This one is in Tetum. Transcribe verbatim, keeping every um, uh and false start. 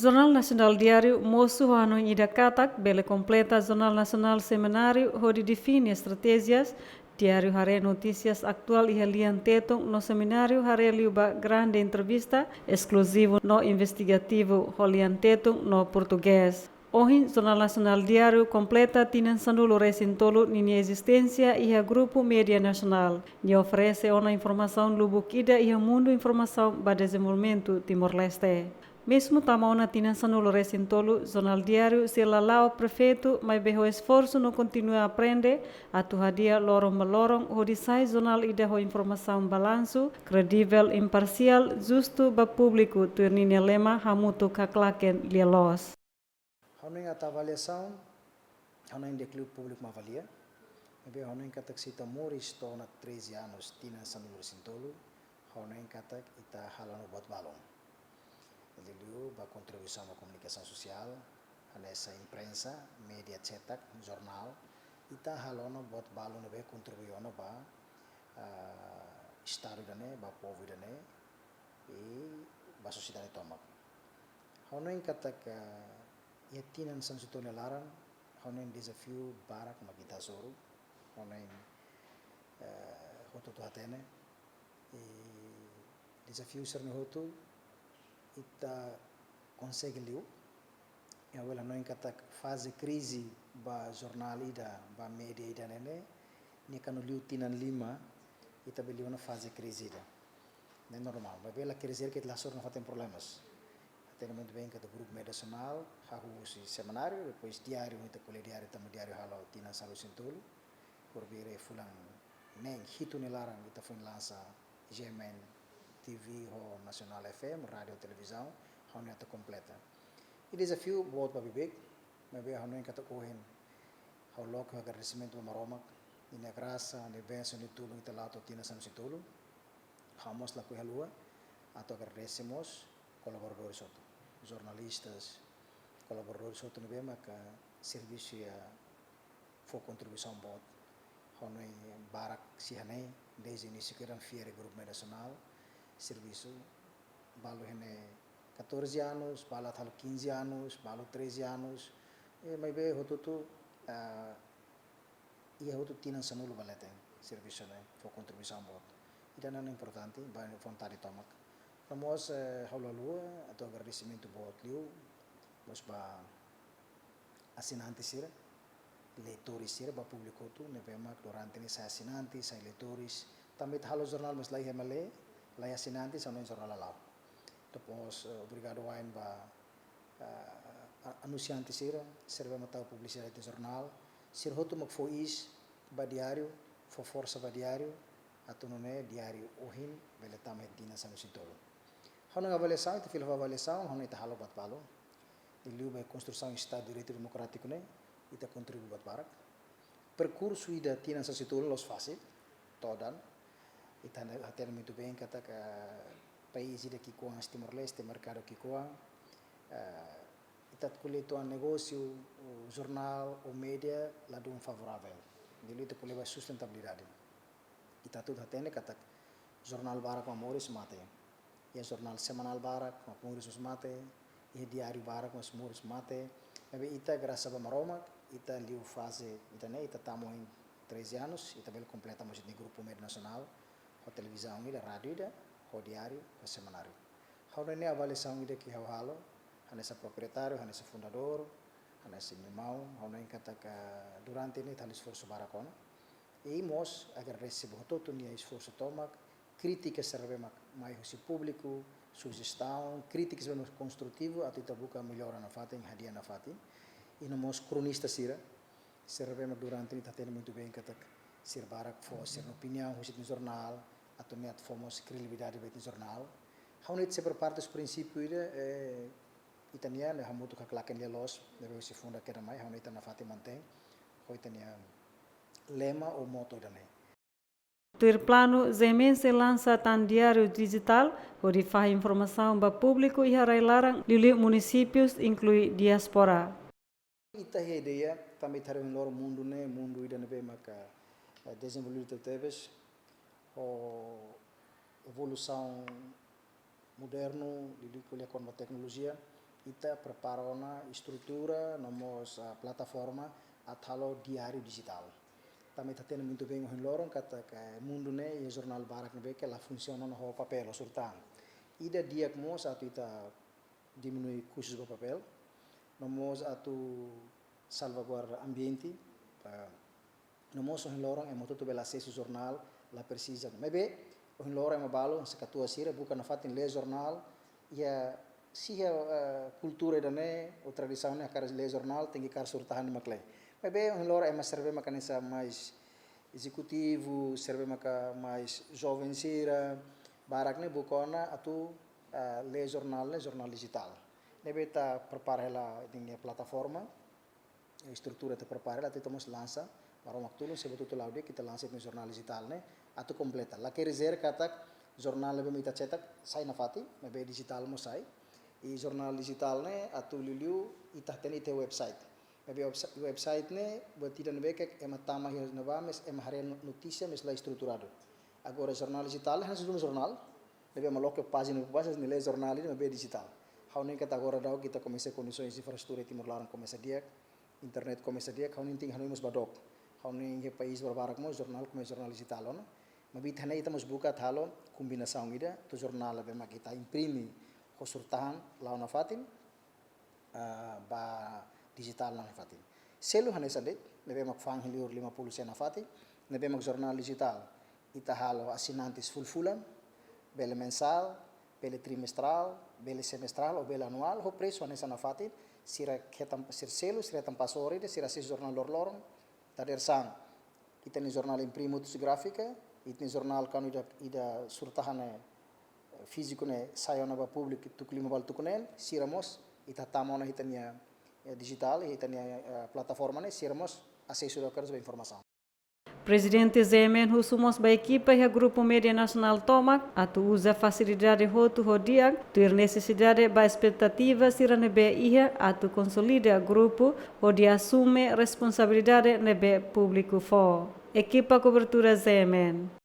Jornál Nasionál Diáriu mosu ho hanoin ida katak bele kompleta Jornál Nasionál Semanáriu hodi define estratéjias. Diáriu haree notísias atuál iha lian Tetun no semanáriu haree liu ba grande entrevista, eskluzivu no investigativu ho lian Tetun no Portugés. Ohin, Jornál Nasionál Diáriu kompleta tinan sanulu-resin-tolu ninia ezisténsia iha grupu média nasionál. Nia oferese ona informasaun lubuk ida iha mundu informasaun ba dezenvolvimentu Timor-Leste. Mezmu tama ona tinan sanulu-resin-tolu, Jornál Diáriu sei la la'o perfeitu, maibé ho esforsu no kontinua aprende, atu hadi'a loron ba loron, hodi sai jornál ida ho informasaun balansu, kredivel, imparsiál, justu ba públiku, tuir ninia lema hamutuk haklaken lia-loos. Ha'u-nia avaliasaun, ha'u-nia indeklu públiku mak avalia. Maibé ha'u hanoin katak se ita moris to'o ona treze anos, tinan sanulu-resin-tolu, ha'u hanoin katak ita halo ona buat balun. Liuliu ba kontribuisaun ba komunikasaun sosiál, hanesan imprensa, média cetak, jornál, ita halo ona buat balun ne'ebé kontribui ona ba, ah, estadu ida-ne'e, ba povu ida-ne'e, i ba sosiedade tomak. Ha'u hanoin katak iha tinan sanulu-resin-tolu nia laran, ha'u hanoin dezafiu barak mak ita hasoru, ha'u hanoin, eh, hotu-hotu hatene, i dezafiu sira-ne'e hotu ita konsege liu. Ha'u bele hanoin katak faze krize ba jornál ida, ba média ida ne'e ne'e, nia kanu liu tinan lima, ita bele liu ona faze krize ida. Ne'e normál, maibé la quer dizer katak ita la hasoru nafatin problemas. Hatene momentu bem katak grupu média nasionál, hahú husi semanáriu, depois diáriu, ita ko'alia diáriu, tanba diáriu halo tinan sanulu-resin-tolu, porvire fulan neen hitu nia laran ita foin lansa G M N T V ho Nasionál F M, rádiu, televizaun, ha'u-nia atu kompleta. I dezafiu boot ba beibeik, maibé ha'u hanoin katak ohin ha'u loke ho agradesimentu ba Maromak, ninia grasa, ninia bensaun, ninia tulun ita la'o to'o tinan sanulu-resin-tolu. Ha'u mós lakohi haluha atu agradese mós kolaboradores hotu, jornalistas, kolaboradores hotu ne'ebé maka servisu iha fó kontribuisaun boot. Ha'u hanoin barak sira-ne'e, desde inísiu kedan fiar iha grupu média nasionál, servisu, balu iha ne'e catorze anos, balu atu halo quinze anos, balu treze anos, eh, maibé hotu-hotu, ah, iha hotu tinan sanulu ba leten servisu ne'e, fó kontribuisaun boot. Ida-ne'e importante, ba vontade tomak. No mós, eh, ha'u la haluha atu agradesimentu boot liu mós ba asinante sira, leitores sira, ba públiku hotu ne'ebé mak durante ne'e sai asinante, sai leitores. Tanba ita halo jornál mas la iha ema lee, la iha asinante, sai no jornál la la'o. Depois, eh, obrigadu wa'in ba, eh, a-, anunsiante sira, sira ne'ebé mak tau publisidade iha jornál, sira hotu mak fó iis ba diáriu, fó forsa ba diáriu, atu nune'e diáriu ohin bele tama iha tinan sanulu-resin-tolu. Ha'u-nia avaliasaun, ita fila fali avaliasaun, ha'u hanoin ita halo buat balun. Liuliu ba konstrusaun Estadu Direitu Demokrátiku ne'e, ita kontribui buat barak. Perkursu ida tinan sanulu-resin-tolu la'ós fasil, todan. Ita hatene, hatene muito bem katak país ida ki'ikoan iha Timor-Leste, merkadu ki'ikoan, eh, ita ko'alia uitoan negósiu, ou jornál, ou média, ladún favorável. Liuliu ita ko'alia ba sustentabilidade. Ita hotu hatene katak jornál barak mak moris mate. Iha jornál semanál barak mak moris mós mate. Iha diáriu barak mak moris mate. Maibé ita grasa ba Maromak, ita liu faze ida-ne'e, ita tama ohin treze anos, ita bele kompleta mós ita-nia grupu média nasionál, ho televizaun ida, rádiu ida, ho diáriu, ho semanáriu. Ha'u hanoin ne'e avaliasaun ida ke ha'u halo, hanesan proprietáriu, hanesan fundadór, hanesan irmaun, ha'u hanoin katak durante ne'e ita halo esforsu barak ona. I mós agradese ba hotu-hotu nia esforsu tomak, krítika sira ne'ebé mak mai husi públiku, sujestaun, krítika sira ne'ebé mak konstrutivu, atu ita buka mellora nafatin, hadi'a nafatin. I no mós kronista sira, sira ne'ebé mak durante ne'e ita hatene muito bem katak sira barak fó sira-nia opiniaun husi ita-nia jornál, atu nune'e atu fó mós kredibilidade ba ita-nia jornál. Ha'u hanoin ita sempre parte husi prinsípiu ida, eh, ita-nian, ne'e hamutuk haklaken lia-loos, ne'ebé husi funda kedan mai, ha'u hanoin ita nafatin mantein ho ita-nia lema ou moto ida-ne'e. Tuir planu, G M N sei lansa tan diáriu dijitál, hodi fahe informasaun ba públiku iha rai-laran, liuliu munisípius, inklui diáspora. Ita iha ideia, tanba ita haree ohin loron mundu ne'e, mundu ida ne'ebé maka, eh, dezenvolvidu tebes, ho evolusaun modernu, liuliu ko'alia kona-ba teknolojia, Ita prepara ona estrutura, no mós, ah, plataforma atu halo diáriu dijitál. Tanba ita hatene muitu bein ohin loron katak mundu ne'e iha jornál barak ne'ebé ke la funsiona ona ho papél, ho surat-tahan. Ida di'ak mós atu ita diminui kustus ba papél, no mós atu salvaguarda ambiente, ah, no mós ohin loron ema hotu-hotu bele asesu jornál, la presiza. Maibé ohin loron ema balu, hanesan katuas sira, buka nafatin lee jornál, iha, se iha, eh, kultura ida-ne'e, ou tradisaun ne'e, hakarak lee jornál, tenke kaer surat-tahan mak lee. Maibé ohin loron ema sira ne'ebé maka hanesan mais ezekutivu, sira ne'ebé maka mais joven sira, barak ne'e buka ona atu, eh, lee jornál ne'e, jornál dijitál. Ne'ebé ita prepara hela ita-nia plataforma, estrutura ita prepara hela, atu ita mós lansa, Maromak tulun, se buat hotu la'o di'ak, ita lansa ita-nia jornál dijitál ne'e, atu kompleta. Lakohi dizer katak jornál ne'ebé mak ita cetak sai nafatin, maibé dijitál mós sai. I jornál dijitál ne'e, atu liuliu, ita hatene ita-nia website. Maibé websi-, website ne'e, buat ida ne'ebé ke ema tama iha ne'ebá, mais ema haree no-, notísia, mais la estruturadu. Agora, jornál dijitál, hanesan jornál, ne'ebé ema loke pájina, pájina, lee jornál ida, maibé dijitál. Ha'u hanoin katak agora daudaun ita komesa kondisoens infraestrutura Timor laran komesa di'ak, internet komesa di'ak, ha'u hanoin tenke hanoin mós ba dook. Ha'u hanoin iha país barak mós jornál komesa jornál dijitál ona. Maibé ita ne'e ita mós buka atu halo kombinasaun ida, atu jornál ne'ebé mak ita imprime ho surat-tahan la'o nafatin, ah, ba dijitál nafatin. Selu hanesan de'it, ne'ebé mak fa'an iha liur lima puluh sen nafatin, ne'ebé mak jornál dijitál ita halo assinantes full-fulan, bele mensál, bele trimestrál, bele semestrál ou bele anuál, ho presu hanesan nafatin, sira hetan, sira selu, sira hetan pass ida, sira asesu jornál loroloron, dadeer-saan ita-nia jornál imprime tusi gráfika, ita-nia jornál kanu ida, ida surat-tahan ne'e, eh, fíziku ne'e sai ona ba públiku tuku lima balu tuku neen, sira mós ita tama ona ita-nia, eh, dijitál, ita-nia, eh, plataforma ne'e, sira mós asesu loos ba informasaun. Prezidente Zemen husu mós ba ekipa iha Grupu Média Nasionál tomak atu uza fasilidade hotu ho di'ak, tuir nesesidade ba espetativa sira ne'ebé iha atu konsolida grupu hodi asume responsabilidade ne'ebé públiku fó. Ekipa kobertura Zemen.